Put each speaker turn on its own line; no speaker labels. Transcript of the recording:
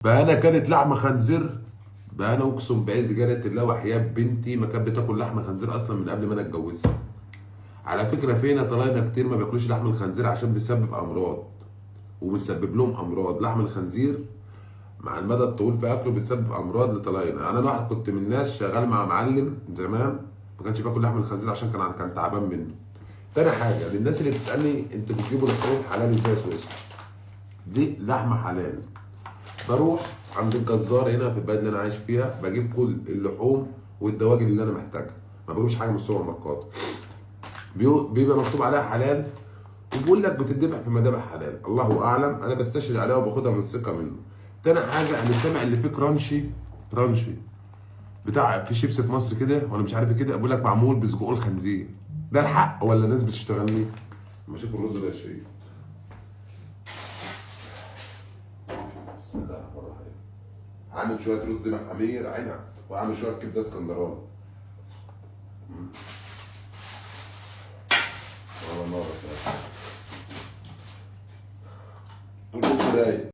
بقى انا كانت لحمه خنزير؟ بقى انا اقسم بعز جلاله الله وحياه بنتي ما كانت بتاكل لحمه خنزير اصلا من قبل ما انا اتجوزها. على فكرة فينا طلعنا كتير ما بياكلوش لحم الخنزير عشان بيسبب امراض، وبتسبب لهم امراض. لحم الخنزير مع المدى الطويل في اكله بيسبب امراض لطلاينة. انا واحد كنت من الناس شغال مع معلم زمان ما كانش بياكل لحم الخنزير عشان كان تعبان منه. تاني حاجة للناس اللي بتسالني انتوا بتجيبوا لحوم حلال ازاي يا سويسرا؟ دي لحمه حلال. بروح عند الجزار هنا في البلد اللي انا عايش فيها، بجيب كل اللحوم والدواجن اللي انا محتاجها، ما بجيبش حاجة من السوبر ماركت. بيبقى مكتوب عليها حلال، وبيقول لك بتتذبح في مذابح حلال، الله اعلم، انا بستشهد عليها وباخدها من ثقة منه. تاني حاجة انا سامع اللي فيه crunchy crunchy بتاع في شيبس في مصر كده وانا مش عارف إيه كده، بيقول لك معمول بسجق الخنزير. ده الحق ولا الناس بتشتغلني؟ ما اشوف الرز ده يا شريف. بسم الله الرحمن الرحيم. عامل شوية رز محامير عنب، وعامل شوية كبده اسكندراني. على نار. الرز رايق.